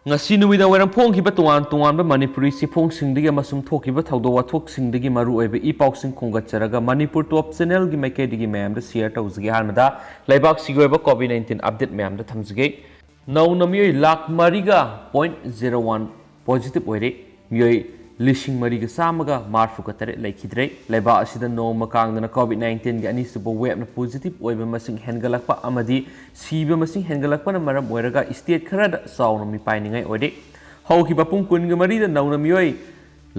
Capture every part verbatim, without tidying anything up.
ꯉꯁꯤ ꯅꯨꯃꯤꯗꯥꯡ ꯋꯥꯏꯔꯝ ꯐꯣꯡꯈꯤꯕ ꯇꯣꯉꯥꯟ ꯇꯣꯉꯥꯟꯕ ꯃꯅꯤꯄꯨꯔꯤ ꯆꯦꯐꯣꯡꯁꯤꯡꯗꯒꯤ ꯑꯃꯁꯨꯡ ꯊꯣꯛꯈꯤꯕ ꯊꯧꯗꯣꯛ ꯋꯥꯊꯣꯛꯁꯤꯡꯗꯒꯤ ꯃꯔꯨ ꯑꯣꯏꯕ ꯏ ꯄꯥꯎꯁꯤꯡ ꯈꯣꯝꯒꯠꯆꯔꯒ ꯃꯅꯤꯄꯨꯔ ꯇꯣꯞ ꯆꯦꯅꯦꯜꯒꯤ ꯃꯥꯏꯀꯩꯗꯒꯤ ꯃꯌꯥꯝꯗ ꯁꯤꯌꯔ ꯇꯧꯖꯒꯦ꯫ ꯑꯍꯥꯟꯕꯗ ꯂꯩꯕꯥꯛꯁꯤꯒꯤ ꯑꯣꯏꯕ ꯀꯣꯚꯤꯗ ꯅꯥꯏꯟꯇꯤꯟ ꯑꯞꯗꯦꯠ ꯃꯌꯥꯝꯗ ꯊꯝꯖꯒꯦ꯫ ꯅꯧꯅ ꯃꯤꯑꯣꯏ ꯂꯥꯈ ꯃꯔꯤꯒ ꯄꯣꯏꯟꯠ ꯖꯦꯔꯣ ꯋꯥꯟ ꯄꯣꯖꯤꯇꯤꯚ ꯑꯣꯏꯔꯦ꯫ ꯃꯤꯑꯣꯏ ꯂꯤꯁꯤꯡ ꯃꯔꯤꯒ ꯆꯥꯝꯃꯒ ꯃꯔꯤꯐꯨꯒ ꯇꯔꯦꯠ ꯂꯩꯈꯤꯗ꯭ꯔꯦ꯫ ꯂꯩꯕꯥꯛ ꯑꯁꯤꯗ ꯅꯣꯡꯃ ꯀꯥꯡꯗꯅ ꯀꯣꯚꯤꯗ ꯅꯥꯏꯟꯇꯤꯟꯒꯤ ꯑꯅꯤꯁꯨꯕ ꯋꯦꯕꯅ ꯄꯣꯖꯤꯇꯤꯚ ꯑꯣꯏꯕ ꯃꯁꯤꯡ ꯍꯦꯟꯒꯠꯂꯛꯄ ꯑꯃꯗꯤ ꯁꯤꯕ ꯃꯁꯤꯡ ꯍꯦꯟꯒꯠꯂꯛꯄꯅ ꯃꯔꯝ ꯑꯣꯏꯔꯒ ꯁ꯭ꯇꯦꯠ ꯈꯔꯗ ꯆꯥꯎꯅ ꯃꯤꯄꯥꯏꯅꯤꯡꯉꯥꯏ ꯑꯣꯏꯔꯦ꯫ ꯍꯧꯈꯤꯕ ꯄꯨꯡ ꯀꯨꯟꯒ ꯃꯔꯤꯗ ꯅꯧꯅ ꯃꯤꯑꯣꯏ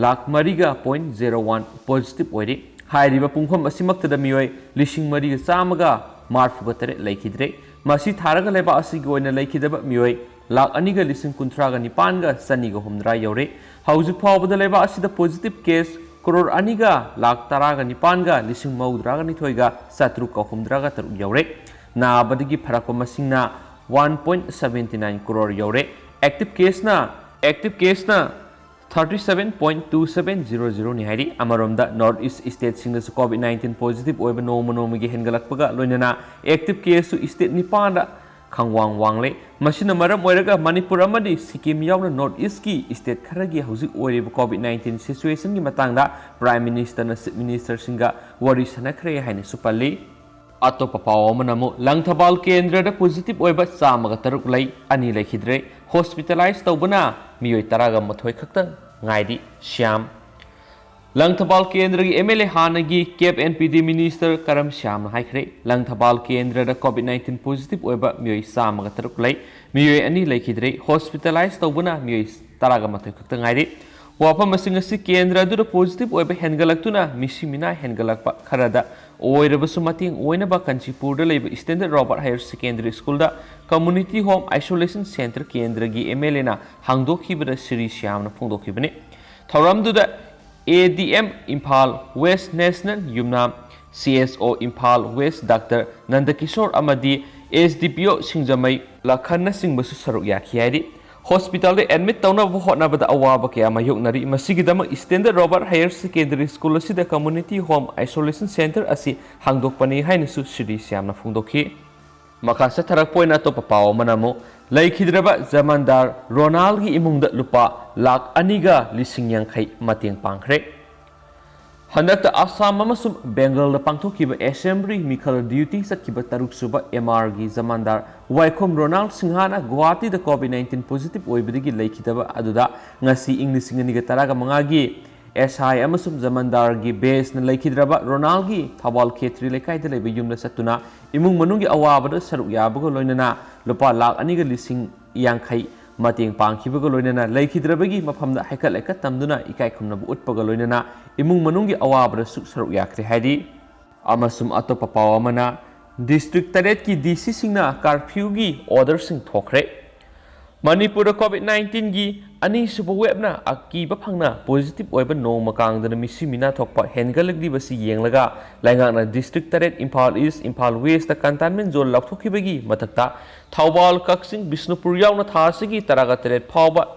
ꯂꯥꯈ ꯃꯔꯤꯒ ꯄꯣꯏꯟꯠ ꯖꯦꯔꯣ ꯋꯥꯟ ꯄꯣꯖꯤꯇꯤꯚ ꯑꯣꯏꯔꯤ꯫ ꯍꯥꯏꯔꯤꯕ ꯄꯨꯡꯐꯝ ꯑꯁꯤꯃꯛꯇꯗ ꯃꯤꯑꯣꯏ ꯂꯤꯁꯤꯡ ꯃꯔꯤꯒ ꯆꯥꯝꯃꯒ ꯃꯔꯤꯐꯨꯒ ꯇꯔꯦꯠ ꯂꯩꯈꯤꯗ꯭ꯔꯦ꯫ ꯃꯁꯤ ꯊꯥꯔꯒ ꯂꯩꯕꯥꯛ ꯑꯁꯤꯒꯤ ꯑꯣꯏꯅ ꯂꯩꯈꯤꯗꯕ ꯃꯤꯑꯣꯏ ꯂꯥꯈ ꯑꯅꯤꯒ ꯂꯤꯁꯤꯡ ꯀꯨꯟꯊ꯭ꯔꯥꯒ ꯅꯤꯄꯥꯟꯒ ꯆꯅꯤꯒ ꯍꯨꯝꯗ꯭ꯔꯥ ꯌꯧꯔꯦ꯫ ꯍꯧꯖꯤꯛ ꯐꯥꯎꯕꯗ ꯂꯩꯕꯥꯛ ꯑꯁꯤꯗ ꯄꯣꯖꯤꯇꯤꯚ ꯀꯦꯁ ꯀ꯭ꯔꯣꯔ ꯑꯅꯤꯒ ꯂꯥꯈ ꯇꯔꯥꯒ ꯅꯤꯄꯥꯟꯒ ꯂꯤꯁꯤꯡ ꯃꯧꯗ꯭ꯔꯥꯒ ꯅꯤꯊꯣꯏꯒ ꯆꯥꯇ꯭ꯔꯨꯛꯀ ꯍꯨꯝꯗ꯭ꯔꯥꯒ ꯇꯔꯨꯛ ꯌꯧꯔꯦ꯫ ꯅꯥꯕꯗꯒꯤ ꯐꯔꯛꯄ ꯃꯁꯤꯡꯅ one point seventy nine crore ꯌꯧꯔꯦ꯫ ꯑꯦꯛꯇꯤꯚ ꯀꯦꯁꯅ ꯑꯦꯛꯇꯤꯚ ꯀꯦꯁꯅ thirty seven point two seven zero ꯖꯤꯔꯣꯅꯤ ꯍꯥꯏꯔꯤ꯫ ꯑꯃꯔꯣꯝꯗ ꯅꯣꯔꯠ ꯏꯁ ꯁ꯭ꯇꯦꯠꯁꯤꯡꯗꯁꯨ ꯀꯣꯚꯤꯗ ꯅꯥꯏꯟꯇꯤꯟ ꯄꯣꯖꯤꯇꯤꯚ ꯑꯣꯏꯕ ꯅꯣꯡꯃ ꯅꯣꯡꯃꯒꯤ ꯍꯦꯟꯒꯠꯂꯛꯄꯒ ꯂꯣꯏꯅꯅ ꯑꯦꯛꯇꯤꯚ ꯀꯦꯁꯁꯨ ꯁ꯭ꯇꯦꯠ ꯅꯤꯄꯥꯟꯗ ꯈꯪꯋꯥꯡ ꯋꯥꯡꯂꯦ꯫ ꯃꯁꯤꯅ ꯃꯔꯝ ꯑꯣꯏꯔꯒ ꯃꯅꯤꯄꯨꯔ ꯑꯃꯗꯤ ꯁꯤꯛꯀꯤꯝ ꯌꯥꯎꯅ ꯅꯣꯔꯠ ꯏꯁꯀꯤ ꯁ꯭ꯇꯦꯠ ꯈꯔꯒꯤ ꯍꯧꯖꯤꯛ ꯑꯣꯏꯔꯤꯕ ꯀꯣꯚꯤꯗ ꯅꯥꯏꯟꯇꯤꯟ ꯁꯤꯆꯨꯋꯦꯁꯟꯒꯤ ꯃꯇꯥꯡꯗ ꯄ꯭ꯔꯥꯏꯝ ꯃꯤꯅꯤꯁꯇꯔꯅ ꯆꯤꯐ ꯃꯤꯅꯤꯁꯇꯔꯁꯤꯡꯒ ꯋꯥꯔꯤ ꯁꯥꯟꯅꯈ꯭ꯔꯦ ꯍꯥꯏꯅꯁꯨ ꯄꯜꯂꯤ꯫ ꯑꯇꯣꯞꯄ ꯄꯥꯎ ꯑꯃꯅ ꯑꯃꯨꯛ ꯂꯪꯊꯕꯥꯜ ꯀꯦꯟꯗ꯭ꯔꯗ ꯄꯣꯖꯤꯇꯤꯚ ꯑꯣꯏꯕ ꯆꯥꯝꯃꯒ ꯇꯔꯨꯛ ꯂꯩ, ꯑꯅꯤ ꯂꯩꯈꯤꯗ꯭ꯔꯦ꯫ ꯍꯣꯁꯄꯤꯇꯥꯂꯥꯏꯖ ꯇꯧꯕꯅ ꯃꯤꯑꯣꯏ ꯇꯔꯥꯒ ꯃꯥꯊꯣꯏ ꯈꯛꯇ ꯉꯥꯏꯔꯤ꯫ ꯁ꯭ꯌꯥꯝ꯫ ꯂꯪꯊꯕꯥꯜ ꯀꯦꯟꯗ꯭ꯔꯒꯤ ꯑꯦꯝ ꯑꯦꯜ ꯑꯦ ꯍꯥꯟꯅꯒꯤ ꯀꯦꯞ ꯑꯦꯟ ꯄꯤ ꯗꯤ ꯃꯤꯅꯤꯁꯇꯔ ꯀꯔꯝ ꯁ꯭ꯌꯥꯝꯅ ꯍꯥꯏꯈ꯭ꯔꯦ, ꯂꯪꯊꯕꯥꯜ ꯀꯦꯟꯗ꯭ꯔꯗ ꯀꯣꯚꯤꯗ ꯅꯥꯏꯟꯇꯤꯟ ꯄꯣꯖꯤꯇꯤꯚ ꯑꯣꯏꯕ ꯃꯤꯑꯣꯏ ꯆꯥꯝꯃꯒ ꯇꯔꯨꯛ ꯂꯩ, ꯃꯤꯑꯣꯏ ꯑꯅꯤ ꯂꯩꯈꯤꯗ꯭ꯔꯦ꯫ ꯍꯣꯁꯄꯤꯇꯥꯂꯥꯏꯖ ꯇꯧꯕꯅ ꯃꯤꯑꯣꯏ ꯇꯔꯥꯒ ꯃꯥꯊꯣꯏ ꯈꯛꯇ ꯉꯥꯏꯔꯤ꯫ ꯋꯥꯐꯝꯁꯤꯡ ꯑꯁꯤ ꯀꯦꯟꯗ꯭ꯔ ꯑꯗꯨꯗ ꯄꯣꯖꯤꯇꯤꯚ ꯑꯣꯏꯕ ꯍꯦꯟꯒꯠꯂꯛꯇꯨꯅ ꯃꯤꯁꯤ ꯃꯤꯅꯥ ꯍꯦꯟꯒꯠꯂꯛꯄ ꯈꯔꯗ ꯑꯣꯏꯔꯕꯁꯨ ꯃꯇꯦꯡ ꯑꯣꯏꯅꯕ ꯀꯥꯟꯆꯤꯄꯨꯔꯗ ꯂꯩꯕ ꯁ꯭ꯇꯦꯟꯗꯔꯗ ꯔꯣꯕꯥꯔꯠ ꯍꯥꯌꯔ ꯁꯦꯀꯦꯟꯗꯔꯤ ꯁ꯭ꯀꯨꯜꯗ ꯀꯝꯃ꯭ꯌꯨꯅꯤꯇꯤ ꯍꯣꯝ ꯑꯥꯏꯁꯣꯂꯦꯁꯟ ꯁꯦꯟꯇꯔ ꯀꯦꯟꯗ꯭ꯔꯒꯤ ꯑꯦꯝ ꯑꯦꯜ ꯑꯦꯅ ꯍꯥꯡꯗꯣꯛꯈꯤꯕꯗ ꯁ꯭ꯔꯤ ꯁ꯭ꯌꯥꯝꯅ ꯐꯣꯡꯗꯣꯛꯈꯤꯕꯅꯤ꯫ ꯊꯧꯔꯝꯗꯨꯗ A D M Imphal west ꯅꯦꯁꯅꯦꯜ ꯌꯨꯝꯅꯥꯝ, ꯁꯤ ꯑꯦꯁ ꯑꯣ ꯏꯝꯐꯥꯜ ꯋꯦꯁ ꯗꯥꯛꯇꯔ ꯅꯟꯗꯀꯤꯁꯣꯔ ꯑꯃꯗꯤ ꯑꯦꯁ ꯗꯤ ꯄꯤ ꯑꯣ ꯁꯤꯡꯖꯃꯩ ꯂꯥꯈꯟꯅꯆꯤꯡꯕꯁꯨ ꯁꯔꯨꯛ ꯌꯥꯈꯤ ꯍꯥꯏꯔꯤ꯫ ꯍꯣꯁꯄꯤꯇꯥꯜꯗ ꯑꯦꯗꯃꯤꯠ ꯇꯧꯅꯕ ꯍꯣꯠꯅꯕꯗ ꯑꯋꯥꯕ ꯀꯌꯥ ꯃꯥꯌꯣꯛꯅꯔꯤ꯫ ꯃꯁꯤꯒꯤꯗꯃꯛ standard Robert higher secondary school ꯑꯁꯤꯗ ꯀꯝꯃ꯭ꯌꯨꯅꯤꯇꯤ ꯍꯣꯝ ꯑꯥꯏꯁꯣꯂꯦꯁꯟ ꯁꯦꯟꯇꯔ ꯑꯁꯤ ꯍꯥꯡꯗꯣꯛꯄꯅꯤ ꯍꯥꯏꯅꯁꯨ ꯁ꯭ꯔꯤ ꯁ꯭ꯌꯥꯝꯅ ꯐꯣꯡꯗꯣꯛꯈꯤ꯫ ꯃꯈꯥ ꯆꯠꯊꯔꯛꯄ ꯑꯣꯏꯅ ꯑꯇꯣꯞꯄ ꯄꯥꯎ ꯑꯃꯅ ꯑꯃꯨꯛ ꯂꯩꯈꯤꯗ꯭ꯔꯕ ꯖꯃꯥꯟꯗꯥꯔ ꯔꯣꯅꯥꯜꯒꯤ ꯏꯃꯨꯡꯗ ꯂꯨꯄꯥ ꯂꯥꯈ ꯑꯅꯤꯒ ꯂꯤꯁꯤꯡ ꯌꯥꯡꯈꯩ ꯃꯇꯦꯡ ꯄꯥꯡꯈ꯭ꯔꯦ꯫ ꯍꯟꯗꯛꯇ ꯑꯁꯥꯝ ꯑꯃꯁꯨꯡ ꯕꯦꯡꯒꯜꯗ ꯄꯥꯡꯊꯣꯛꯈꯤꯕ ꯑꯦꯁꯦꯝꯕ꯭ꯂꯤ ꯃꯤꯈꯜ ꯗ꯭ꯌꯨꯇꯤ ꯆꯠꯈꯤꯕ ꯇꯔꯨꯛ ꯁꯨꯕ ꯑꯦꯝ ꯑꯥꯔꯒꯤ ꯖꯃꯥꯟꯗꯥꯔ ꯋꯥꯏꯈꯣꯝ ꯔꯣꯅꯥꯜ ꯁꯤꯡꯍꯥꯅ ꯒꯨꯋꯥꯍꯥꯇꯤꯗ ꯀꯣꯚꯤꯗ ꯅꯥꯏꯟꯇꯤꯟ ꯄꯣꯖꯤꯇꯤꯚ ꯑꯣꯏꯕꯗꯒꯤ ꯂꯩꯈꯤꯗꯕ ꯑꯗꯨꯗ ꯉꯁꯤ ꯏꯪ ꯂꯤꯁꯤꯡ ꯑꯅꯤꯒ ꯇꯔꯥꯒ ꯃꯉꯥꯒꯤ ꯑꯦꯁ ꯑꯥꯏ ꯑꯃꯁꯨꯡ ꯖꯃꯥꯟꯗꯥꯔꯒꯤ ꯕꯦꯁꯅ ꯂꯩꯈꯤꯗ꯭ꯔꯕ ꯔꯣꯅꯥꯜꯒꯤ ꯊꯧꯕꯥꯜ ꯈꯦꯇ꯭ꯔꯤ ꯂꯩꯀꯥꯏꯗ ꯂꯩꯕ ꯌꯨꯝꯗ ꯆꯠꯇꯨꯅ ꯏꯃꯨꯡ ꯃꯅꯨꯡꯒꯤ ꯑꯋꯥꯕꯗ ꯁꯔꯨꯛ ꯌꯥꯕꯒ ꯂꯣꯏꯅꯅ ꯂꯨꯄꯥ ꯂꯥꯈ ꯑꯅꯤꯒ ꯂꯤꯁꯤꯡ ꯌꯥꯡꯈꯩ ꯃꯇꯦꯡ ꯄꯥꯡꯈꯤꯕꯒ ꯂꯣꯏꯅꯅ ꯂꯩꯈꯤꯗ꯭ꯔꯕꯒꯤ ꯃꯐꯝꯗ ꯍꯩꯀꯠ ꯂꯩꯀꯠ ꯇꯝꯗꯨꯅ ꯏꯀꯥꯏ ꯈꯨꯝꯅꯕ ꯎꯠꯄꯒ ꯂꯣꯏꯅꯅ ꯏꯃꯨꯡ ꯃꯅꯨꯡꯒꯤ ꯑꯋꯥꯕꯗꯁꯨ ꯁꯔꯨꯛ ꯌꯥꯈ꯭ꯔꯦ ꯍꯥꯏꯔꯤ꯫ ꯑꯃꯁꯨꯡ ꯑꯇꯣꯞꯄ ꯄꯥꯎ ꯑꯃꯅ, ꯗꯤꯁꯇ꯭ꯔꯤꯛ ꯇꯔꯦꯠꯀꯤ ꯗꯤ ꯁꯤꯁꯤꯡꯅ ꯀꯥꯔꯐ꯭ꯌꯨꯒꯤ ꯑꯣꯔꯗꯔꯁꯤꯡ ꯊꯣꯛꯈ꯭ꯔꯦ꯫ ꯃꯅꯤꯄꯨꯔꯗ ꯀꯣꯚꯤꯗ ꯅꯥꯏꯟꯇꯤꯟꯒꯤ ꯑꯅꯤꯁꯨꯕ ꯋꯦꯕꯅ ꯑꯀꯤꯕ ꯐꯪꯅ ꯄꯣꯖꯤꯇꯤꯚ ꯑꯣꯏꯕ ꯅꯣꯡꯃ ꯀꯥꯡꯗꯅ ꯃꯤꯁꯤ ꯃꯤꯅꯥ ꯊꯣꯛꯄ ꯍꯦꯟꯒꯠꯂꯛꯂꯤꯕꯁꯤ ꯌꯦꯡꯂꯒ ꯂꯩꯉꯥꯛꯅ ꯗꯤꯁꯇ꯭ꯔꯤꯛ ꯇꯔꯦꯠ, ꯏꯝꯐꯥꯜ ꯏꯁ, ꯏꯝꯐꯥꯜ ꯋꯦꯁꯇ ꯀꯟꯇꯥꯏꯟꯃꯦꯟ ꯖꯣꯟ ꯂꯥꯎꯊꯣꯛꯈꯤꯕꯒꯤ ꯃꯊꯛꯇ ꯊꯧꯕꯥꯜ, ꯀꯛꯆꯤꯡ, ꯕꯤꯁꯅꯨꯄꯨꯔ ꯌꯥꯎꯅ ꯊꯥ ꯑꯁꯤꯒꯤ ꯇꯔꯥꯒ ꯇꯔꯦꯠ ꯐꯥꯎꯕ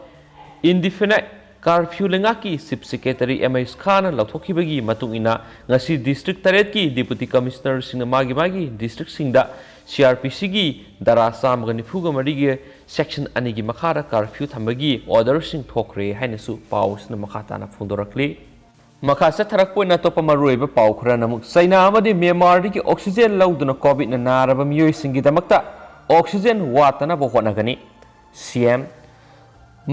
ꯏꯟꯗꯤꯐꯤꯅꯥꯏꯠ ꯀꯥꯔꯐ꯭ꯌꯨ ꯂꯩꯉꯥꯛꯀꯤ ꯆꯤꯐ ꯁꯦꯀ꯭ꯔꯦꯇꯔꯤ ꯑꯦꯝ ꯑꯩꯆ ꯈꯥꯟꯅ ꯂꯧꯊꯣꯛꯈꯤꯕꯒꯤ ꯃꯇꯨꯡ ꯏꯟꯅ ꯉꯁꯤ ꯗꯤꯁꯇ꯭ꯔꯤꯛ ꯇꯔꯦꯠꯀꯤ ꯗꯤꯄꯨꯇꯤ ꯀꯃꯤꯁꯅꯔꯁꯤꯡꯅ ꯃꯥꯒꯤ ꯃꯥꯒꯤ ꯗꯤꯁꯇ꯭ꯔꯤꯛꯁꯤꯡꯗ ꯁꯤ ꯑꯥꯔ ꯄꯤ ꯁꯤꯒꯤ ꯙꯥꯔꯥ ꯆꯥꯝꯃꯒ ꯅꯤꯐꯨꯒ ꯃꯔꯤꯒꯤ ꯁꯦꯛꯁꯟ ꯑꯅꯤꯒꯤ ꯃꯈꯥꯗ ꯀꯥꯔꯐ꯭ꯌꯨ ꯊꯝꯕꯒꯤ ꯑꯣꯔꯗꯔꯁꯤꯡ ꯊꯣꯛꯈ꯭ꯔꯦ ꯍꯥꯏꯅꯁꯨ ꯄꯥꯎ ꯑꯁꯤꯅ ꯃꯈꯥ ꯇꯥꯅ ꯐꯣꯡꯗꯣꯔꯛꯂꯤ꯫ ꯃꯈꯥ ꯆꯠꯊꯔꯛꯄ ꯑꯣꯏꯅ ꯑꯇꯣꯞꯄ ꯃꯔꯨꯑꯣꯏꯕ ꯄꯥꯎ ꯈꯔꯅ ꯑꯃꯨꯛ, ꯆꯩꯅꯥ ꯑꯃꯗꯤ ꯃ꯭ꯌꯥꯟꯃꯥꯔꯗꯒꯤ ꯑꯣꯛꯁꯤꯖꯦꯟ ꯂꯧꯗꯨꯅ ꯀꯣꯚꯤꯗꯅ ꯅꯥꯔꯕ ꯃꯤꯑꯣꯏꯁꯤꯡꯒꯤꯗꯃꯛꯇ ꯑꯣꯛꯁꯤꯖꯦꯟ ꯋꯥꯠꯇꯅꯕ ꯍꯣꯠꯅꯒꯅꯤ꯫ ꯁꯤ ꯑꯦꯝ꯫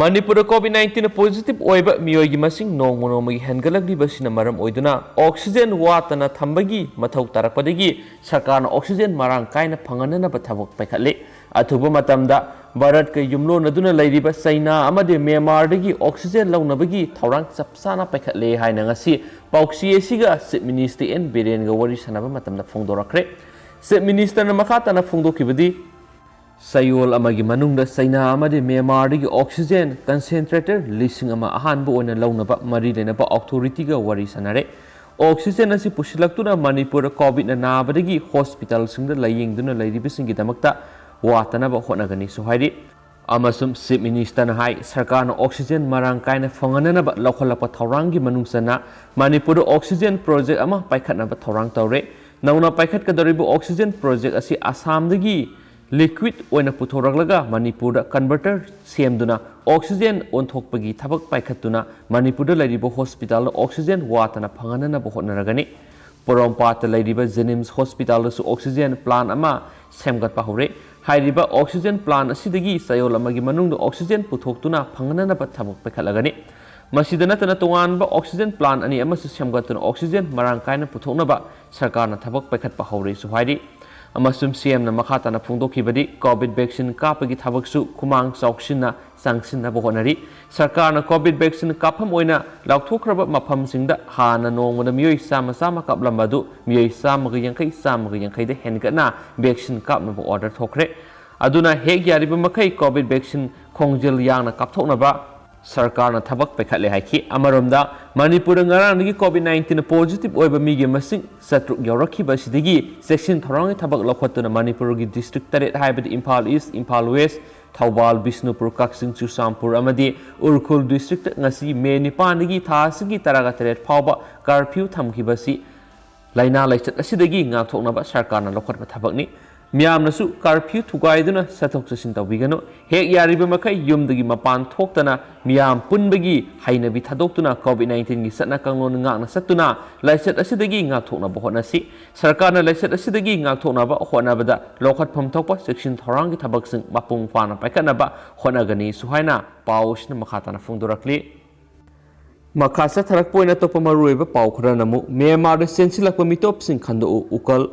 ꯃꯅꯤꯄꯨꯔꯗ ꯀꯣꯚꯤꯗ ꯅꯥꯏꯟꯇꯤꯟ ꯄꯣꯖꯤꯇꯤꯚ ꯑꯣꯏꯕ ꯃꯤꯑꯣꯏꯒꯤ ꯃꯁꯤꯡ ꯅꯣꯡꯃ ꯅꯣꯡꯃꯒꯤ ꯍꯦꯟꯒꯠꯂꯛꯂꯤꯕꯁꯤꯅ ꯃꯔꯝ ꯑꯣꯏꯗꯨꯅ ꯑꯣꯛꯁꯤꯖꯦꯟ ꯋꯥꯠꯇꯅ ꯊꯝꯕꯒꯤ ꯃꯊꯧ ꯇꯥꯔꯛꯄꯗꯒꯤ ꯁꯔꯀꯥꯔꯅ ꯑꯣꯛꯁꯤꯖꯦꯟ ꯃꯔꯥꯡ ꯀꯥꯏꯅ ꯐꯪꯍꯟꯅꯅꯕ ꯊꯕꯛ ꯄꯥꯏꯈꯠꯂꯤ꯫ ꯑꯊꯨꯕ ꯃꯇꯝꯗ ꯚꯥꯔꯠꯀ ꯌꯨꯝꯂꯣꯟꯅꯗꯨꯅ ꯂꯩꯔꯤꯕ ꯆꯩꯅꯥ ꯑꯃꯗꯤ ꯃ꯭ꯌꯥꯟꯃꯥꯔꯗꯒꯤ ꯑꯣꯛꯁꯤꯖꯦꯟ ꯂꯧꯅꯕꯒꯤ ꯊꯧꯔꯥꯡ ꯆꯞ ꯆꯥꯅ ꯄꯥꯏꯈꯠꯂꯦ ꯍꯥꯏꯅ ꯉꯁꯤ ꯄꯥꯎꯆꯦ ꯑꯁꯤꯒ ꯆꯤꯐ ꯃꯤꯅꯤꯁꯇꯔ ꯑꯦꯟ ꯕꯤꯔꯦꯟꯒ ꯋꯥꯔꯤ ꯁꯥꯟꯅꯕ ꯃꯇꯝꯗ ꯐꯣꯡꯗꯣꯔꯛꯈ꯭ꯔꯦ꯫ ꯆꯤꯐ ꯃꯤꯅꯤꯁꯇꯔꯅ ꯃꯈꯥ ꯇꯥꯅ ꯐꯣꯡꯗꯣꯛꯈꯤꯕꯗꯤ, ꯆꯌꯣꯜ ꯑꯃꯒꯤ ꯃꯅꯨꯡꯗ ꯆꯩꯅꯥ ꯑꯃꯗꯤ ꯃ꯭ꯌꯥꯟꯃꯥꯔꯗꯒꯤ ꯑꯣꯛꯁꯤꯖꯦꯟ ꯀꯟꯁꯦꯟꯇ꯭ꯔꯦꯇꯔ ꯂꯤꯁꯤꯡ ꯑꯃ ꯑꯍꯥꯟꯕ ꯑꯣꯏꯅ ꯂꯧꯅꯕ ꯃꯔꯤ ꯂꯩꯅꯕ ꯑꯣꯊꯣꯔꯤꯇꯤꯒ ꯋꯥꯔꯤ ꯁꯥꯟꯅꯔꯦ꯫ ꯑꯣꯛꯁꯤꯖꯦꯟ ꯑꯁꯤ ꯄꯨꯁꯤꯜꯂꯛꯇꯨꯅ ꯃꯅꯤꯄꯨꯔꯗ ꯀꯣꯚꯤꯗꯅ ꯅꯥꯕꯗꯒꯤ ꯍꯣꯁꯄꯤꯇꯥꯜꯁꯤꯡꯗ ꯂꯥꯌꯦꯡꯗꯨꯅ ꯂꯩꯔꯤꯕꯁꯤꯡꯒꯤꯗꯃꯛꯇ ꯋꯥꯠꯇꯅꯕ ꯍꯣꯠꯅꯒꯅꯤꯁꯨ ꯍꯥꯏꯔꯤ꯫ ꯑꯃꯁꯨꯡ ꯆꯤꯐ ꯃꯤꯅꯤꯁꯇꯔꯅ ꯍꯥꯏ, ꯁꯔꯀꯥꯔꯅ ꯑꯣꯛꯁꯤꯖꯦꯟ ꯃꯔꯥꯡ ꯀꯥꯏꯅ ꯐꯪꯍꯟꯅꯅꯕ ꯂꯧꯈꯠꯂꯛꯄ ꯊꯧꯔꯥꯡꯒꯤ ꯃꯅꯨꯡ ꯆꯟꯅ ꯃꯅꯤꯄꯨꯔꯗ ꯑꯣꯛꯁꯤꯖꯦꯟ ꯄ꯭ꯔꯣꯖꯦꯛ ꯑꯃ ꯄꯥꯏꯈꯠꯅꯕ ꯊꯧꯔꯥꯡ ꯇꯧꯔꯦ꯫ ꯅꯧꯅ ꯄꯥꯏꯈꯠꯀꯗꯧꯔꯤꯕ oxygen project ꯑꯁꯤ ꯑꯁꯥꯝꯗꯒꯤ liquid ꯑꯣꯏꯅ ꯄꯨꯊꯣꯔꯛꯂꯒ ꯃꯅꯤꯄꯨꯔꯗ converter ꯁꯦꯝꯗꯨꯅ oxygen ꯑꯣꯟꯊꯣꯛꯄꯒꯤ ꯊꯕꯛ ꯄꯥꯏꯈꯠꯇꯨꯅ ꯃꯅꯤꯄꯨꯔꯗ ꯂꯩꯔꯤꯕ hospitalꯗ oxygen ꯋꯥꯠꯇꯅ ꯐꯪꯍꯟꯅꯅꯕ ꯍꯣꯠꯅꯔꯒꯅꯤ꯫ ꯄꯣꯔꯣꯝꯄꯥꯠꯇ ꯂꯩꯔꯤꯕ JNIMS hospitalꯗꯁꯨ oxygen plant ꯑꯃ ꯁꯦꯝꯒꯠꯄ ꯍꯧꯔꯦ꯫ ꯍꯥꯏꯔꯤꯕ oxygen plant ꯑꯁꯤꯗꯒꯤ ꯆꯌꯣꯜ ꯑꯃꯒꯤ ꯃꯅꯨꯡꯗ oxygen ꯄꯨꯊꯣꯛꯇꯨꯅ ꯐꯪꯍꯟꯅꯅꯕ ꯊꯕꯛ ꯄꯥꯏꯈꯠꯂꯒꯅꯤ꯫ ꯃꯁꯤꯗ ꯅꯠꯇꯅ ꯇꯣꯉꯥꯟꯕ oxygen plant ꯑꯅꯤ ꯑꯃꯁꯨ ꯁꯦꯝꯒꯠꯇꯨꯅ oxygen ꯃꯔꯥꯡ ꯀꯥꯏꯅ ꯄꯨꯊꯣꯛꯅꯕ ꯁꯔꯀꯥꯔꯅ ꯊꯕꯛ ꯄꯥꯏꯈꯠꯄ ꯍꯧꯔꯦꯁꯨ ꯍꯥꯏꯔꯤ꯫ ꯑꯃꯁꯨꯡ CMꯅ ꯃꯈꯥ ꯇꯥꯅ ꯐꯣꯡꯗꯣꯛꯈꯤꯕꯗꯤ, COVID vaccine ꯀꯥꯞꯄꯒꯤ ꯊꯕꯛꯁꯨ ꯈꯨꯃꯥꯡ ꯆꯥꯎꯁꯤꯟꯅ ꯆꯪꯁꯤꯟꯅꯕ ꯍꯣꯠꯅꯔꯤ꯫ ꯁꯔꯀꯥꯔꯅ COVID vaccine ꯀꯥꯞꯐꯝ ꯑꯣꯏꯅ ꯂꯥꯎꯊꯣꯛꯈ꯭ꯔꯕ ꯃꯐꯝꯁꯤꯡꯗ ꯍꯥꯟꯅ ꯅꯣꯡꯃꯗ ꯃꯤꯑꯣꯏ ꯆꯥꯝꯃ ꯆꯥꯝꯃ ꯀꯥꯞꯂꯝꯕ ꯑꯗꯨ ꯃꯤꯑꯣꯏ ꯆꯥꯝꯃꯒ ꯌꯥꯡꯈꯩ, ꯆꯥꯝꯃꯒ ꯌꯥꯡꯈꯩꯗ ꯍꯦꯟꯒꯠꯅ vaccine ꯀꯥꯞꯅꯕ order ꯊꯣꯛꯈ꯭ꯔꯦ꯫ ꯑꯗꯨꯅ ꯍꯦꯛ ꯌꯥꯔꯤꯕ ꯃꯈꯩ COVID vaccine ꯈꯣꯡꯖꯦꯜ ꯌꯥꯡꯅ ꯀꯥꯞꯊꯣꯛꯅꯕ ꯁꯔꯀꯥꯔꯅ ꯊꯕꯛ ꯄꯥꯏꯈꯠꯂꯦ ꯍꯥꯏꯈꯤ꯫ ꯑꯃꯔꯣꯝꯗ, ꯃꯅꯤꯄꯨꯔꯗ ꯉꯔꯥꯡꯗꯒꯤ COVID nineteen positive ꯑꯣꯏꯕ ꯃꯤꯒꯤ ꯃꯁꯤꯡ ꯆꯥꯇ꯭ꯔꯨꯛ ꯌꯧꯔꯛꯈꯤꯕ ꯑꯁꯤꯗꯒꯤ ꯆꯦꯛꯁꯤꯟ ꯊꯧꯔꯥꯡꯒꯤ ꯊꯕꯛ ꯂꯧꯈꯠꯇꯨꯅ ꯃꯅꯤꯄꯨꯔꯒꯤ district ꯇꯔꯦꯠ, ꯍꯥꯏꯕꯗꯤ ꯏꯝꯐꯥꯜ East, ꯏꯝꯐꯥꯜ West, ꯊꯧꯕꯥꯜ, ꯕꯤꯁꯅꯨꯄꯨꯔ, ꯀꯛꯆꯤꯡ, ꯆꯨꯔꯆꯥꯟꯄꯨꯔ ꯑꯃꯗꯤ ꯎꯈ꯭ꯔꯨꯜ districtꯇ ꯉꯁꯤ ꯃꯦ ꯅꯤꯄꯥꯟꯗꯒꯤ ꯊꯥ ꯑꯁꯤꯒꯤ ꯇꯔꯥꯒ ꯇꯔꯦꯠ ꯐꯥꯎꯕ curfew ꯊꯝꯈꯤꯕ ꯑꯁꯤ ꯂꯥꯏꯅꯥ ꯂꯥꯏꯆꯠ ꯑꯁꯤꯗꯒꯤ ꯉꯥꯛꯊꯣꯛꯅꯕ ꯁꯔꯀꯥꯔꯅ ꯂꯧꯈꯠꯄ ꯊꯕꯛꯅꯤ꯫ ꯃꯤꯌꯥꯝꯅꯁꯨ curfew ꯊꯨꯒꯥꯏꯗꯨꯅ ꯆꯠꯊꯣꯛ ꯆꯠꯁꯤꯟ ꯇꯧꯕꯤꯒꯅꯨ꯫ ꯍꯦꯛ ꯌꯥꯔꯤꯕ ꯃꯈꯩ ꯌꯨꯝꯗꯒꯤ ꯃꯄꯥꯟ ꯊꯣꯛꯇꯅ ꯃꯤꯌꯥꯝ ꯄꯨꯟꯕꯒꯤ ꯍꯩꯅꯕꯤ ꯊꯥꯗꯣꯛꯇꯨꯅ COVID nineteenꯒꯤ ꯆꯠꯅ ꯀꯥꯡꯂꯣꯟ ꯉꯥꯛꯅ ꯆꯠꯇꯨꯅ ꯂꯥꯏꯆꯠ ꯑꯁꯤꯗꯒꯤ ꯉꯥꯛꯊꯣꯛꯅꯕ ꯍꯣꯠꯅꯁꯤ꯫ ꯁꯔꯀꯥꯔꯅ ꯂꯥꯏꯆꯠ ꯑꯁꯤꯗꯒꯤ ꯉꯥꯛꯊꯣꯛꯅꯕ ꯍꯣꯠꯅꯕꯗ ꯂꯧꯈꯠꯐꯝ ꯊꯣꯛꯄ ꯆꯦꯛꯁꯤꯟ ꯊꯧꯔꯥꯡꯒꯤ ꯊꯕꯛꯁꯤꯡ ꯃꯄꯨꯡ ꯐꯥꯅ ꯄꯥꯏꯈꯠꯅꯕ ꯍꯣꯠꯅꯒꯅꯤꯁꯨ ꯍꯥꯏꯅ ꯄꯥꯎ ꯑꯁꯤꯅ ꯃꯈꯥ ꯇꯥꯅ ꯐꯣꯡꯗꯣꯔꯛꯂꯤ꯫ ꯃꯈꯥ ꯆꯠꯊꯔꯛꯄ ꯑꯣꯏꯅ ꯑꯇꯣꯞꯄ ꯃꯔꯨꯑꯣꯏꯕ ꯄꯥꯎ ꯈꯔꯅ ꯑꯃꯨꯛ, ꯃ꯭ꯌꯥꯟꯃꯥꯔꯗ ꯆꯦꯟꯁꯤꯜꯂꯛꯄ ꯃꯤꯇꯣꯞꯁꯤꯡ ꯈꯟꯗꯣꯛꯎ, ꯎꯀꯜ꯫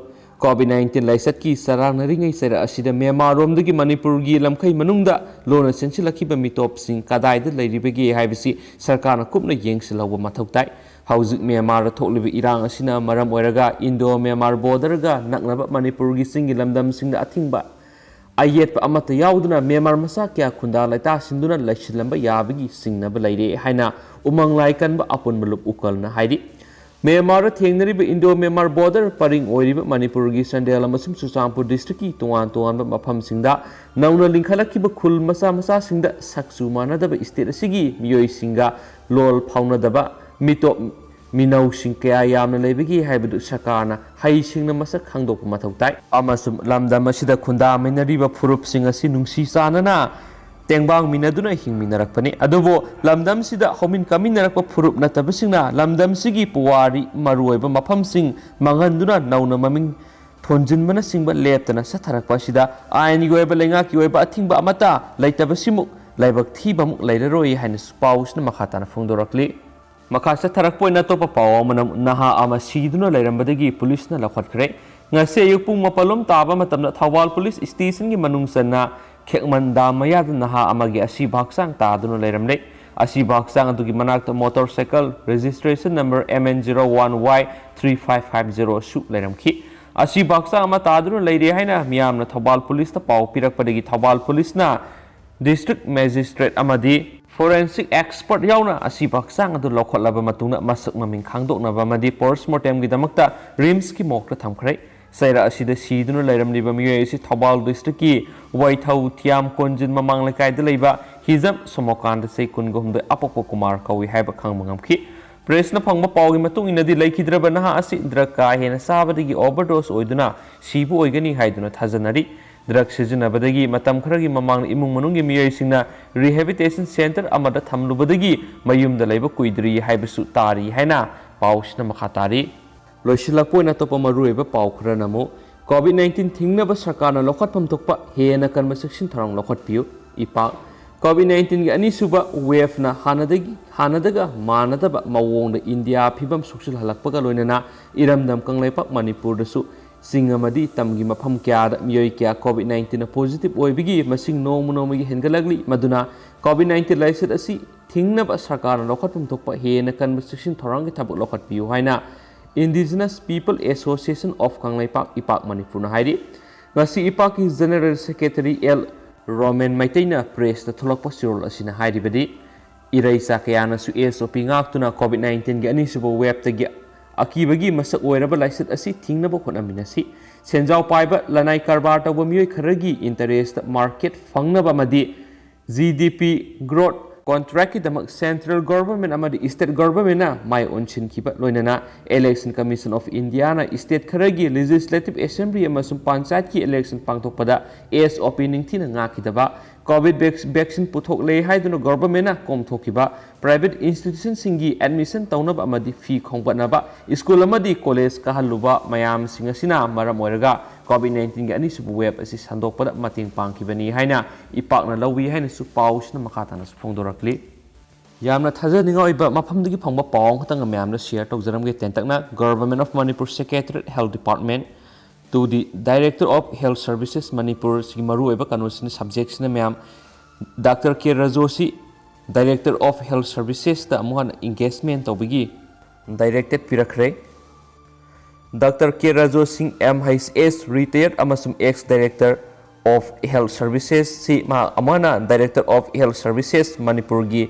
COVID nineteen ꯂꯥꯏꯆꯠꯀꯤ ꯆꯔꯥꯡꯅꯔꯤꯉꯩ ꯆꯩꯔꯛ ꯑꯁꯤꯗ ꯃ꯭ꯌꯥꯟꯃꯥꯔꯔꯣꯝꯗꯒꯤ ꯃꯅꯤꯄꯨꯔꯒꯤ ꯂꯝꯈꯩ ꯃꯅꯨꯡꯗ ꯂꯣꯟꯅ ꯆꯦꯟꯁꯤꯜꯂꯛꯈꯤꯕ ꯃꯤꯇꯣꯞꯁꯤꯡ ꯀꯗꯥꯏꯗ ꯂꯩꯔꯤꯕꯒꯦ ꯍꯥꯏꯕꯁꯤ ꯁꯔꯀꯥꯔꯅ ꯀꯨꯞꯅ ꯌꯦꯡꯁꯤꯜꯍꯧꯕ ꯃꯊꯧ ꯇꯥꯏ꯫ ꯍꯧꯖꯤꯛ ꯃ꯭ꯌꯥꯟꯃꯥꯔꯗ ꯊꯣꯛꯂꯤꯕ ꯏꯔꯥꯡ ꯑꯁꯤꯅ ꯃꯔꯝ ꯑꯣꯏꯔꯒ Indo Myanmar borderꯒ ꯅꯛꯅꯕ ꯃꯅꯤꯄꯨꯔꯒꯤ ꯆꯤꯡꯒꯤ ꯂꯝꯗꯝꯁꯤꯡꯗ ꯑꯊꯤꯡꯕ ꯑꯌꯦꯠꯄ ꯑꯃꯠꯇ ꯌꯥꯎꯗꯅ ꯃ꯭ꯌꯥꯟꯃꯥꯔ ꯃꯆꯥ ꯀꯌꯥ ꯈꯨꯟꯗꯥ ꯂꯩꯇꯥꯁꯤꯟꯗꯨꯅ ꯂꯩꯁꯤꯜꯂꯝꯕ ꯌꯥꯕꯒꯤ ꯆꯤꯡꯅꯕ ꯂꯩꯔꯦ ꯍꯥꯏꯅ ꯎꯃꯪ ꯂꯥꯏ ꯀꯟꯕ ꯑꯄꯨꯟꯕ ꯂꯨꯞ ꯎꯀꯜꯅ ꯍꯥꯏꯔꯤ꯫ ꯃ꯭ꯌꯥꯟꯃꯥꯔꯗ ꯊꯦꯡꯅꯔꯤꯕ Indo Myanmar border ꯄꯔꯤꯡ ꯑꯣꯏꯔꯤꯕ ꯃꯅꯤꯄꯨꯔꯒꯤ ꯆꯥꯟꯗꯦꯜ ꯑꯃꯁꯨꯡ ꯆꯨꯔꯆꯥꯟꯄꯨꯔ districtꯀꯤ ꯇꯣꯉꯥꯟ ꯇꯣꯉꯥꯟꯕ ꯃꯐꯝꯁꯤꯡꯗ ꯅꯧꯅ ꯂꯤꯡꯈꯠꯂꯛꯈꯤꯕ ꯈꯨꯜ ꯃꯆꯥ ꯃꯆꯥꯁꯤꯡꯗ ꯁꯛꯆꯨ ꯃꯥꯟꯅꯗꯕ state ꯑꯁꯤꯒꯤ ꯃꯤꯑꯣꯏꯁꯤꯡꯒ ꯂꯣꯜ ꯐꯥꯎꯅꯗꯕ ꯃꯤꯇꯣꯞ ꯃꯤꯅꯧꯁꯤꯡ ꯀꯌꯥ ꯌꯥꯝꯅ ꯂꯩꯕꯒꯦ ꯍꯥꯏꯕꯗꯨ ꯁꯔꯀꯥꯔꯅ ꯍꯩꯁꯤꯡꯅ ꯃꯁꯛ ꯈꯪꯗꯣꯛꯄ ꯃꯊꯧ ꯇꯥꯏ꯫ ꯑꯃꯁꯨꯡ ꯂꯝꯗꯝ ꯑꯁꯤꯗ ꯈꯨꯟꯗꯥꯃꯤꯟꯅꯔꯤꯕ ꯐꯨꯔꯨꯞꯁꯤꯡ ꯑꯁꯤ ꯅꯨꯡꯁꯤ ꯆꯥꯟꯅꯅ ꯇꯦꯡꯕꯥꯡꯃꯤꯟꯅꯗꯨꯅ ꯍꯤꯡꯃꯤꯟꯅꯔꯛꯄꯅꯤ꯫ ꯑꯗꯨꯕꯨ ꯂꯝꯗꯝꯁꯤꯗ ꯍꯧꯃꯤꯟ ꯀꯥꯃꯤꯟꯅꯔꯛꯄ ꯐꯨꯔꯨꯞ ꯅꯠꯇꯕꯁꯤꯡꯅ ꯂꯝꯗꯝꯁꯤꯒꯤ ꯄꯨꯋꯥꯔꯤ ꯃꯔꯨꯑꯣꯏꯕ ꯃꯐꯝꯁꯤꯡ ꯃꯥꯡꯍꯟꯗꯨꯅ ꯅꯧꯅ ꯃꯃꯤꯡ ꯊꯣꯟꯖꯤꯟꯕꯅꯆꯤꯡꯕ ꯂꯦꯞꯇꯅ ꯆꯠꯊꯔꯛꯄ ꯑꯁꯤꯗ ꯑꯥꯏꯟꯒꯤ ꯑꯣꯏꯕ ꯂꯩꯉꯥꯛꯀꯤ ꯑꯣꯏꯕ ꯑꯊꯤꯡꯕ ꯑꯃꯠꯇ ꯂꯩꯇꯕꯁꯤꯃꯨꯛ ꯂꯥꯏꯕꯛ ꯊꯤꯕꯃꯨꯛ ꯂꯩꯔꯔꯣꯏ ꯍꯥꯏꯅꯁꯨ ꯄꯥꯎꯁꯤꯅ ꯃꯈꯥ ꯇꯥꯅ ꯐꯣꯡꯗꯣꯔꯛꯂꯤ꯫ ꯃꯈꯥ ꯆꯠꯊꯔꯛꯄ ꯑꯣꯏꯅ ꯑꯇꯣꯞꯄ ꯄꯥꯎ ꯑꯃꯅ ꯅꯍꯥ ꯑꯃ ꯁꯤꯗꯨꯅ ꯂꯩꯔꯝꯕꯗꯒꯤ ꯄꯨꯂꯤꯁꯅ ꯂꯧꯈꯠꯈ꯭ꯔꯦ꯫ ꯉꯁꯤ ꯑꯌꯨꯛ ꯄꯨꯡ ꯃꯥꯄꯜꯂꯣꯝ ꯇꯥꯕ ꯃꯇꯝꯗ ꯊꯧꯕꯥꯜ ꯄꯨꯂꯤꯁ ꯁ꯭ꯇꯦꯁꯟꯒꯤ ꯃꯅꯨꯡ ꯆꯟꯅ ꯈꯦꯛꯃꯟ ꯗꯥꯝ ꯃꯌꯥꯗ ꯅꯍꯥ ꯑꯃꯒꯤ ꯑꯁꯤꯕ ꯍꯛꯆꯥꯡ ꯇꯥꯗꯨꯅ ꯂꯩꯔꯝꯂꯦ꯫ ꯑꯁꯤꯕ ꯍꯛꯆꯥꯡ ꯑꯗꯨꯒꯤ ꯃꯅꯥꯛꯇ motor cycle registration number M N zero one Y three five five zero ꯁꯨ ꯂꯩꯔꯝꯈꯤ꯫ ꯑꯁꯤꯕ ꯍꯛꯆꯥꯡ ꯑꯃ ꯇꯥꯗꯨꯅ ꯂꯩꯔꯦ ꯍꯥꯏꯅ ꯃꯤꯌꯥꯝꯅ ꯊꯧꯕꯥꯜ ꯄꯨꯂꯤꯁꯇ ꯄꯥꯎ ꯄꯤꯔꯛꯄꯗꯒꯤ ꯊꯧꯕꯥꯜ ꯄꯨꯂꯤꯁꯅ district magistrate ꯑꯃꯗꯤ forensic expert ꯌꯥꯎꯅ ꯑꯁꯤꯕ ꯍꯛꯆꯥꯡ ꯑꯗꯨ ꯂꯧꯈꯠꯂꯕ ꯃꯇꯨꯡꯗ ꯃꯁꯛ ꯃꯃꯤꯡ ꯈꯪꯗꯣꯛꯅꯕ ꯑꯃꯗꯤ post mortemꯒꯤꯗꯃꯛꯇ RIMSꯀꯤ morgueꯇ ꯊꯝꯈ꯭ꯔꯦ꯫ ꯆꯩꯔꯥꯛ ꯑꯁꯤꯗ ꯁꯤꯗꯨꯅ ꯂꯩꯔꯝꯂꯤꯕ ꯃꯤꯑꯣꯏ ꯑꯁꯤ ꯊꯧꯕꯥꯜ districtꯀꯤ ꯋꯥꯏꯊꯧ ꯊꯤꯌꯥꯝ ꯀꯣꯟꯖꯤꯟ ꯃꯃꯥꯡ ꯂꯩꯀꯥꯏꯗ ꯂꯩꯕ ꯍꯤꯖꯝ ꯁꯣꯃꯣꯀꯥꯟꯇ, ꯆꯍꯤ ꯀꯨꯟꯒ ꯍꯨꯝꯗꯣꯏ, ꯑꯄꯣꯛꯄ ꯀꯨꯃꯥꯔ ꯀꯧꯏ ꯍꯥꯏꯕ ꯈꯪꯕ ꯉꯝꯈꯤ꯫ Pressꯅ ꯐꯪꯕ ꯄꯥꯎꯒꯤ ꯃꯇꯨꯡ ꯏꯟꯅꯗꯤ ꯂꯩꯈꯤꯗ꯭ꯔꯕ ꯅꯍꯥ ꯑꯁꯤ drug ꯀꯥ ꯍꯦꯟꯅ ꯆꯥꯕꯗꯒꯤ overdose ꯑꯣꯏꯗꯨꯅ ꯁꯤꯕ ꯑꯣꯏꯒꯅꯤ ꯍꯥꯏꯗꯨꯅ ꯊꯥꯖꯅꯔꯤ꯫ Drug ꯁꯤꯖꯤꯟꯅꯕꯗꯒꯤ ꯃꯇꯝ ꯈꯔꯒꯤ ꯃꯃꯥꯡꯗ ꯏꯃꯨꯡ ꯃꯅꯨꯡꯒꯤ ꯃꯤꯑꯣꯏꯁꯤꯡꯅ rehabilitation centre ꯑꯃꯗ ꯊꯝꯂꯨꯕꯗꯒꯤ ꯃꯌꯨꯝꯗ ꯂꯩꯕ ꯀꯨꯏꯗ꯭ꯔꯤ ꯍꯥꯏꯕꯁꯨ ꯇꯥꯔꯤ ꯍꯥꯏꯅ ꯄꯥꯎꯁꯤꯅ ꯃꯈꯥ ꯇꯥꯔꯤ꯫ ꯂꯣꯏꯁꯤꯜꯂꯛꯄ ꯑꯣꯏꯅ ꯑꯇꯣꯞꯄ ꯃꯔꯨꯑꯣꯏꯕ ꯄꯥꯎ ꯈꯔꯅ ꯑꯃꯨꯛ, COVID nineteen ꯊꯤꯡꯅꯕ ꯁꯔꯀꯥꯔꯅ ꯂꯧꯈꯠꯐꯝ ꯊꯣꯛꯄ ꯍꯦꯟꯅ ꯀꯟꯕ ꯆꯦꯛꯁꯤꯟ ꯊꯧꯔꯥꯡ ꯂꯧꯈꯠꯄꯤꯌꯨ, ꯏꯄꯥꯛ꯫ COVID nineteenꯒꯤ ꯑꯅꯤꯁꯨꯕ waveꯅ ꯍꯥꯟꯅꯗꯒꯤ, ꯍꯥꯟꯅꯗꯒ ꯃꯥꯟꯅꯗꯕ ꯃꯑꯣꯡꯗ ꯏꯟꯗꯤꯌꯥ ꯐꯤꯕꯝ ꯁꯣꯛꯆꯤꯜꯍꯜꯂꯛꯄꯒ ꯂꯣꯏꯅꯅ ꯏꯔꯝꯗꯝ ꯀꯪꯂꯩꯄꯥꯛ ꯃꯅꯤꯄꯨꯔꯗꯁꯨ ꯆꯤꯡ ꯑꯃꯗꯤ ꯇꯝꯒꯤ ꯃꯐꯝ ꯀꯌꯥꯗ ꯃꯤꯑꯣꯏ ꯀꯌꯥ COVID nineteenꯅ positive ꯑꯣꯏꯕꯒꯤ ꯃꯁꯤꯡ ꯅꯣꯡꯃ ꯅꯣꯡꯃꯒꯤ ꯍꯦꯟꯒꯠꯂꯛꯂꯤ꯫ ꯃꯗꯨꯅ COVID nineteen ꯂꯥꯏꯆꯠ ꯑꯁꯤ ꯊꯤꯡꯅꯕ ꯁꯔꯀꯥꯔꯅ ꯂꯧꯈꯠꯐꯝ ꯊꯣꯛꯄ ꯍꯦꯟꯅ ꯀꯟꯕ ꯆꯦꯛꯁꯤꯟ ꯊꯧꯔꯥꯡꯒꯤ ꯊꯕꯛ ꯂꯧꯈꯠꯄꯤꯌꯨ ꯍꯥꯏꯅ Indigenous People Association of Kangleipak, ꯏꯄꯥꯛ ꯃꯅꯤꯄꯨꯔꯅ ꯍꯥꯏꯔꯤ꯫ ꯉꯁꯤ ꯏꯄꯥꯛꯀꯤ General Secretary ꯑꯦꯜ ꯔꯣꯃꯦꯟ ꯃꯩꯇꯩꯅ pressꯇ ꯊꯣꯛꯂꯛꯄ ꯆꯦꯔꯣꯜ ꯑꯁꯤꯅ ꯍꯥꯏꯔꯤꯕꯗꯤ, ꯏꯔꯩꯆꯥ ꯀꯌꯥꯅꯁꯨ SOP ꯉꯥꯛꯇꯨꯅ COVID nineteenꯒꯤ ꯑꯅꯤꯁꯨꯕ waveꯇꯒꯤ ꯑꯀꯤꯕꯒꯤ ꯃꯁꯛ ꯑꯣꯏꯔꯕ ꯂꯥꯏꯆꯠ ꯑꯁꯤ ꯊꯤꯡꯅꯕ ꯍꯣꯠꯅꯃꯤꯟꯅꯁꯤ꯫ ꯁꯦꯟꯖꯥꯎ ꯄꯥꯏꯕ ꯂꯅꯥꯏ ꯀꯔꯕꯥꯔ ꯇꯧꯕ ꯃꯤꯑꯣꯏ ꯈꯔꯒꯤ interestꯇ market ꯐꯪꯅꯕ ꯑꯃꯗꯤ GDP growth ꯀꯣꯟꯇ꯭ꯔꯦꯛꯀꯤꯗꯃꯛ ꯁꯦꯟꯇ꯭ꯔꯦꯜ ꯒꯣꯚꯔꯟꯃꯦꯟꯠ ꯑꯃꯗꯤ ꯁ꯭ꯇꯦꯠ ꯒꯣꯚꯔꯟꯃꯦꯟꯠꯅ ꯃꯥꯏ ꯑꯣꯟꯁꯤꯟꯈꯤꯕ, ꯂꯣꯏꯅꯅ election commission of Indian state ꯈꯔꯒꯤ ꯂꯦꯖꯤꯁꯂꯦꯇꯤꯚ ꯑꯦꯁꯦꯝꯕ꯭ꯂꯤ ꯑꯃꯁꯨꯡ ꯄꯟꯆꯥꯌꯠꯀꯤ ꯏꯂꯦꯛꯁꯟ ꯄꯥꯡꯊꯣꯛꯄꯗ ꯑꯦꯁ ꯑꯣ ꯄꯤ ꯅꯤꯡꯊꯤꯅ ꯉꯥꯛꯈꯤꯗꯕ, ꯀꯣꯚꯤꯗ ꯚꯦꯛꯁ-, ꯚꯦꯛꯁꯤꯟ ꯄꯨꯊꯣꯛꯂꯦ ꯍꯥꯏꯗꯨꯅ ꯒꯣꯚꯔꯟꯃꯦꯟꯠꯅ ꯀꯣꯝꯊꯣꯛꯈꯤꯕ, ꯄ꯭ꯔꯥꯏꯚꯦꯠ ꯏꯟꯁꯇꯤꯇ꯭ꯌꯨꯁꯟꯁꯤꯡꯒꯤ ꯑꯦꯗꯃꯤꯁꯟ ꯇꯧꯅꯕ ꯑꯃꯗꯤ ꯐꯤ ꯈꯣꯝꯒꯠꯅꯕ, ꯁ꯭ꯀꯨꯜ ꯑꯃꯗꯤ ꯀꯣꯂꯦꯖ ꯀꯥꯍꯜꯂꯨꯕ ꯃꯌꯥꯝꯁꯤꯡ ꯑꯁꯤꯅ ꯃꯔꯝ ꯑꯣꯏꯔꯒ ꯀꯣꯚꯤꯗ ꯅꯥꯏꯟꯇꯤꯟꯒꯤ ꯑꯅꯤꯁꯨꯕ ꯋꯦꯕ ꯑꯁꯤ ꯁꯟꯗꯣꯛꯄꯗ ꯃꯇꯦꯡ ꯄꯥꯡꯈꯤꯕꯅꯤ ꯍꯥꯏꯅ ꯏꯄꯥꯛꯅ ꯂꯧꯏ ꯍꯥꯏꯅꯁꯨ ꯄꯥꯎꯁꯤꯅ ꯃꯈꯥ ꯇꯥꯅꯁꯨ ꯐꯣꯡꯗꯣꯔꯛꯂꯤ꯫ ꯌꯥꯝꯅ ꯊꯥꯖꯅꯤꯡꯉꯥꯏ ꯑꯣꯏꯕ ꯃꯐꯝꯗꯒꯤ ꯐꯪꯕ ꯄꯥꯎ ꯑꯃꯈꯛꯇꯪ ꯃꯌꯥꯝꯗ ꯁꯤꯌꯔ ꯇꯧꯖꯔꯝꯒꯦ ꯇꯦꯟꯇꯛꯅ꯫ Government of Manipur Secretariat Health Department to the Director of Health Services Manipur, ꯁꯤꯒꯤ ꯃꯔꯨꯑꯣꯏꯕ ꯀꯩꯅꯣꯁꯤꯅ, ꯁꯕꯖꯦꯛꯁꯤꯅ ꯃꯌꯥꯝ, ꯗꯥꯛꯇꯔ ꯀꯦ ꯔꯥꯖꯨ ꯑꯁꯤ Director of Health Servicesꯇ ꯑꯃꯨꯛ ꯍꯟꯅ engagement ꯇꯧꯕꯒꯤ directive ꯄꯤꯔꯛꯈ꯭ꯔꯦ꯫ ꯗꯥꯛꯇꯔ ꯀꯦ ꯔꯥꯖꯨ ꯁꯤꯡ, M H S, retired ꯑꯃꯁꯨꯡ ex Director of Health Services ꯁꯤ ꯃꯍꯥꯛ ꯑꯃꯨꯛ ꯍꯟꯅ Director of Health Services ꯃꯅꯤꯄꯨꯔꯒꯤ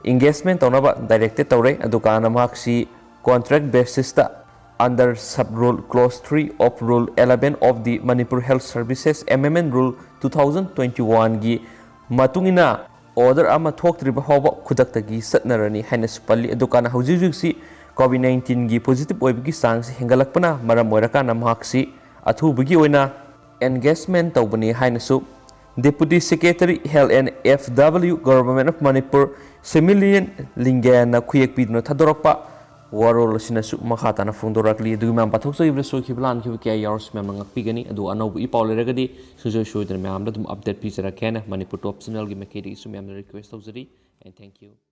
engagement ꯇꯧꯅꯕ directed ꯇꯧꯔꯦ꯫ ꯑꯗꯨꯀꯥꯟꯗ ꯃꯍꯥꯛꯁꯤ contract basisꯇ under sub rule clause three of rule eleven of the Manipur Health Services Amendment Rule two thousand twenty-oneꯒꯤ ꯃꯇꯨꯡ ꯏꯟꯅ order ꯑꯃ ꯊꯣꯛꯇ꯭ꯔꯤꯕ ꯐꯥꯎꯕ ꯈꯨꯗꯛꯇꯒꯤ ꯆꯠꯅꯔꯅꯤ ꯍꯥꯏꯅꯁꯨ ꯄꯜꯂꯤ꯫ ꯑꯗꯨꯀꯥꯟꯗ ꯍꯧꯖꯤꯛ ꯍꯧꯖꯤꯛꯁꯤ ꯀꯣꯚꯤꯗ ꯅꯥꯏꯟꯇꯤꯟꯒꯤ positive ꯑꯣꯏꯕꯒꯤ ꯆꯥꯡꯁꯤ ꯍꯦꯟꯒꯠꯂꯛꯄꯅ ꯃꯔꯝ ꯑꯣꯏꯔꯀꯥꯟꯗ ꯃꯍꯥꯛꯁꯤ ꯑꯊꯨꯕꯒꯤ ꯑꯣꯏꯅ engagement ꯇꯧꯕꯅꯤ ꯍꯥꯏꯅꯁꯨ Deputy Secretary Health and F W, Government of Manipur, ꯁꯤꯃꯤꯂꯤꯌꯟ ꯂꯤꯡꯒꯦꯟꯅ ꯈꯨꯌꯦꯛ ꯄꯤꯗꯨꯅ ꯊꯥꯗꯣꯔꯛꯄ ꯋꯥꯔꯣꯜ ꯑꯁꯤꯅꯁꯨ ꯃꯈꯥ ꯇꯥꯅ ꯐꯣꯡꯗꯣꯔꯛꯂꯤ꯫ ꯑꯗꯨꯒꯤ ꯃꯌꯥꯝ ꯄꯥꯊꯣꯛꯆꯈꯤꯕꯗ ꯁꯣꯏꯈꯤꯕ ꯂꯥꯟꯈꯤꯕ ꯀꯌꯥ ꯌꯥꯎꯔꯁꯨ ꯃꯌꯥꯝꯅ ꯉꯥꯛꯄꯤꯒꯅꯤ꯫ ꯑꯗꯨꯒ ꯑꯅꯧꯕ ꯏ ꯄꯥꯎ ꯂꯩꯔꯒꯗꯤ ꯁꯨꯡꯁꯣꯏ ꯁꯣꯏꯗꯅ ꯃꯌꯥꯝꯗ ꯑꯗꯨꯝ update ꯄꯤꯖꯔꯛꯀꯦ ꯍꯥꯏꯅ Manipur Top Channelꯒꯤ ꯃꯥꯏꯀꯩꯗꯒꯤꯁꯨ ꯃꯌꯥꯝꯗ request ꯇꯧꯖꯔꯤ꯫ And thank you.